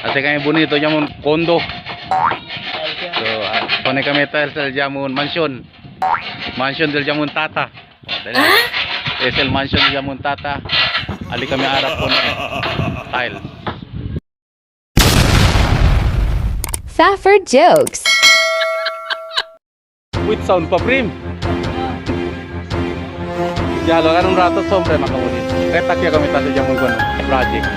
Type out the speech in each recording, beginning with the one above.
Hace kami bonito jamon condo. So, pone kami tiles del jamon mansion. Mansion del jamon tata. Oh, dali. Es el mansion del jamon tata. Ali kami arap pone tiles. Faffer jokes. With sound pa prim. Ya lo un rato sombre makabuni. Kaya takya kami tasa jamon kono project.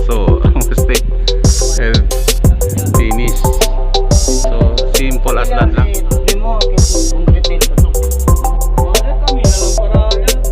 So, mesti finish. So, simple as that lang. For intense damage repair from roughness and dryness, use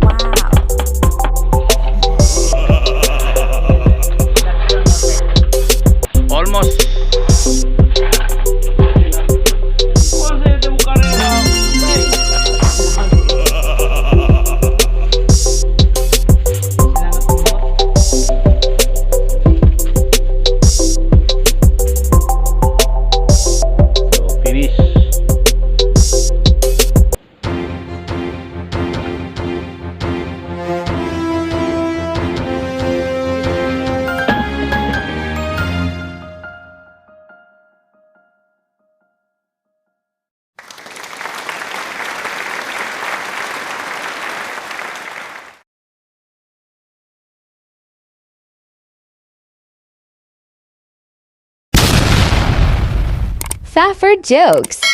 Wow. Almost. So, finish. Faffer jokes.